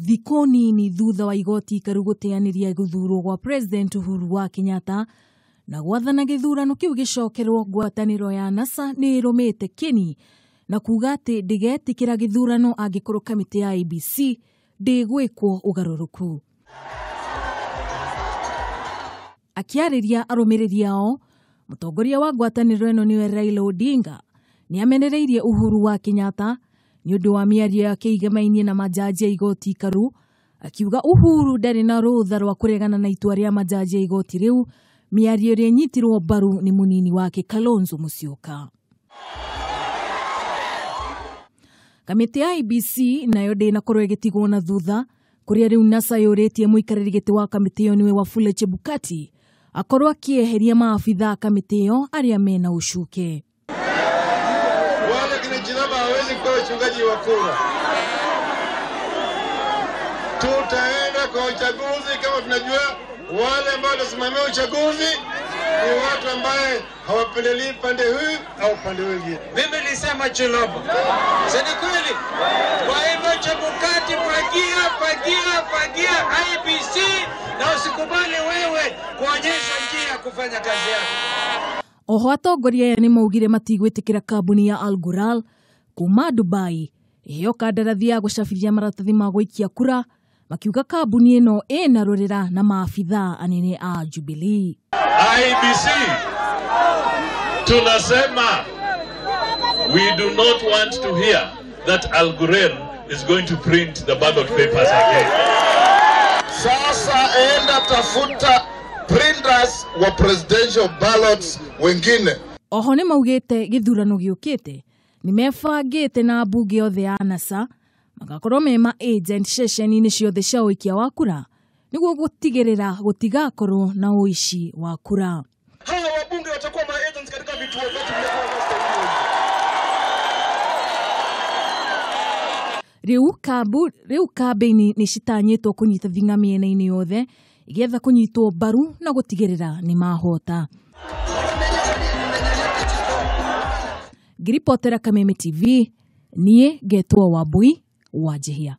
Thikũ nini thutha wa igoti ikaru gũteanĩria gũthurwo gwa President Uhuru wa Kenyatta na gwathana gĩthurano kĩu gĩcokerwo, ngwatanĩro ya NASA nĩ ĩrũmĩte kĩni na kuga atĩ ndĩgetĩkĩra gĩthurano angĩkorwo kamĩtĩ ya IEBC ndĩgwĩkwo ũgarũrũku. Akĩarĩria arũmĩrĩri ao, mũtongoria wa ngwatanĩro ĩno nĩwe Raila Odinga nĩ amenereirie Uhuru wa Kenyatta nĩ ũndũ wa mĩario yake ĩgemainiĩ na majaji a igoti ikaru, akiuga Uhuru ndarĩ na rũtha rwa kũregana na itua rĩa majaji a igoti rĩu, mĩario ĩrĩa ĩnyitirwo mbaru nĩ mũnini wake Kalonzo Musyoka. Kamĩtĩ ya IEBC nayo ndĩnakorwo ĩgĩtigwo na thutha, kũrĩa rĩu NASA yũrĩtie mũikarĩri gĩtĩ wa kamĩtĩ ĩyo nĩwe Wafula Chebukati akorwo akĩeheria maabitha a kamĩtĩ ĩyo arĩa mena ũcuke. Wale kina Chilaba hawezi kuwa wachungaji wa kura. Tutaenda kwa uchaguzi kama tunajua wale ambao watasimamia uchaguzi ni watu ambaye hawapendelei pande hii au pande mwingine. Mimi nilisema Chiloba. Si ni kweli? Kwa hivyo Chebukati, fagia, fagia, fagia IEBC na usikubali wewe kuonyesha njia ya kufanya kazi yako. Oho atongoria aya nĩ maugire matigwĩtĩkĩra kambuni ya Al Ghurair kuma Dubai ĩheo kandarathi ya gũcabithia maratathi ma gũikia kura, makiuga kambuni ĩno ĩna rũrĩra na maabitha anene a Jubilee. IEBC tunasema we do not want to hear that Al Ghurair is going to print the ballot papers again. Sasa enda tafuta printers wa presidential ballots wengine. Oho nĩ maugĩte gĩthurano gĩũkĩte nĩ mebangĩte na mbunge othe ya NASA magakorwo me ma agent ceceni-inĩ ciothe cia ũikia wa kura nĩguo gũtigĩrĩra gũtigakorwo na ũici wa kura. Hawa wabunge watakuwa ma agents katika vituo vyetu vya Rĩu kambĩini nĩ citanyĩtwo kũnyita thing'a mĩena-inĩ yothe igetha kũnyitwo mbaru na gũtigĩrĩra nĩ mahota. Ngĩribotera Kameme TV, niĩ ngetwo Wambui wa Njihia.